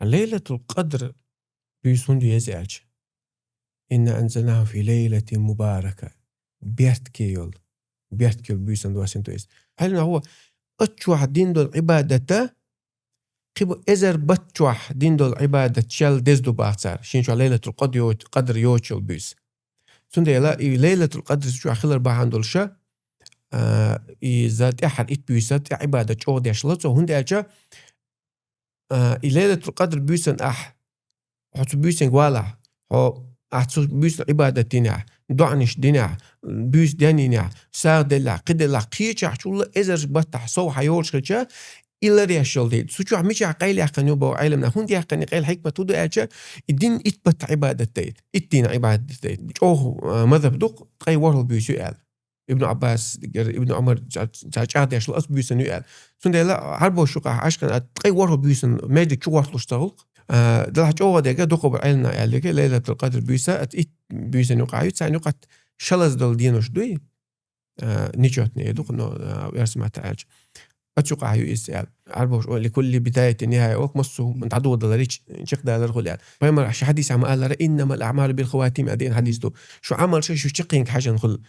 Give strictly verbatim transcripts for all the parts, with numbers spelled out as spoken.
Лайлатул Къадр буьйса хӀунда ю еза аьлча? «Инна анзалнаху фи лайлатин мубарака». Беркате йола. Беркате йола буьйсанна доссийна ту иза. Хьайна хӀу, оцу чохь дина долу Ӏибадата, кхин бу эзар бутт чохь дина долу Ӏибадат шел деза ду бах цара. Шен чохь Лайлатул Къадр йо-, Къадр йоцуш йолу буьйса. Цундела и Лайлатул Къадр чохь хилар бахьана долуша, а, иза тӀаьххьара итт буьйса тӀе Ӏибадат чӀогӀа деш ло цо. ХӀунда аьлча, а, и Лайлатул Къадр буьйсанна ахь, хьо цу буьйсанга валахь, хьо ахь цу буьйсанна Ӏибадат динехь, доӀанаш динехь, буьйса денйинехь, сагӀа деллехь, кхин деллехь, кхечахь чулла эзарш баттахь сов хьан йолуш хилча, и ларъеш йолу дела. Цу чохь мичахь къайла яьккхина ю боху Ӏеламнаха. ХӀунда яьккхина и къайла, хьикмат хӀун ду аьлча, и дин итт баттахь Ӏибадат дайта. Итт дийнахь Ӏибадат дайта. ЧӀогӀа, а, мазхаб ду-кх, ткъе ворхӀалгӀа буьйса ю аьлла. Ибн Ӏаббас, гер-, Ибн Ӏумар ца, ца чӀагӀдеш ло оцу буьйсанна ю аьлла. Цундела хьарбош юкъахь Ӏаш хилча, ткъе ворхӀалгӀа буьйсанна маьждиг чу гӀорталуш ца хуьлу-кх. А, делахь чӀогӀа дерг дукхахболу Ӏеламнаха аьлларг, Лайлатул Къадр буьйса, оцу итт буьйсанна юкъахь ю, царна юкъахь шалаза долу денаш дуй. А, нечётные ду-кх, но, а, оьрсийн маттахь аьлча. Оцу юкъахь ю иза аьлла. Ӏарбоша олу: «Ликулли бидаятин нихая», олу-кх, массо а дӀадоладаларш чекхдалар хуьлу аьлла. Пайхамара шен хьадисехь ма-аллара: «Иннамал аъмалу бил хаватим», аьлла, дийна хьадис ду. Шун Ӏамалш шу чекхйинга хьаьжна хуьлу.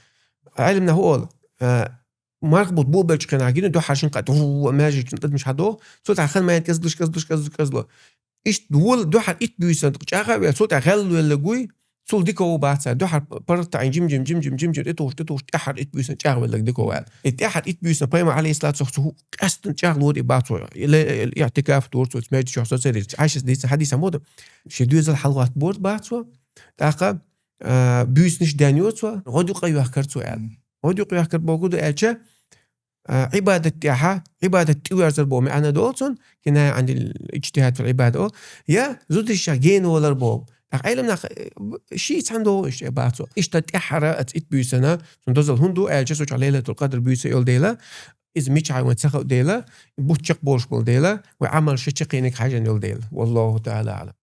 Ӏеламнаха хӀун олу? А, марха бутт бобеллачу хенахь гина дуьххьара шина кхаъ, ву-ву-ву, маьждиг чу тӀадамаш хьадоху, цул тӀаьхьа хан маьждиг кӀезлуш, кӀезлуш, кӀезлуш, кӀезло. Иштта волу дуьххьара итт буьйсанна чӀагӀвелла, цул тӀаьхьа гӀелвелларг вуй, цул дика ву бах цара. Дуьххьара паргӀат таӀийна жим-жим, жим-жим, жим-жим, тӀетухуш, тӀетухуш, тӀаьххьара итт буьйсанна чӀагӀвелларг дика ву аьлла. И тӀаьххьара итт буьйсанна Пайхамар, алейхиссалату вассалам, цо хӀу-, къаьстина чӀагӀлора и бах цо. Ле-, э, иътикаф дора цо, маьждиг чохь соцуьйтуш. Ӏайшас дийцина хьадисехь ма ду. Шен доьзал хьалагӀатта бора бах цо. ТӀаккха, а, буьйсанаш денйо цо, гӀодаюкъа йоьхкара цо аьлла. ГӀодаюкъа йоьхкара бохург хӀун ду аьлча, а, Ӏибадат тӀехьа, Ӏибадат тӀеверзар боху маьӀна долу цунна, киная Ӏанил иджтихӀад фил Ӏибада олу, я зударшца гена валар боху. ТӀаккха Ӏеламнаха, э, ши цхьаьна догӀу иштта бах цо. Иштта тӀаьххьара оцу итт буьйсанна, цуьнан доьзал хӀунда ду аьлча, цу чохь Лайлатул Къадр буьйса йолу дела, иза мичахь ю вайна ца хаьа дела, бутт чекхболуш болу дела, вайн Ӏамалш чекхйинга хьаьжна йолу дела. Валлаху таӀала аӀлам.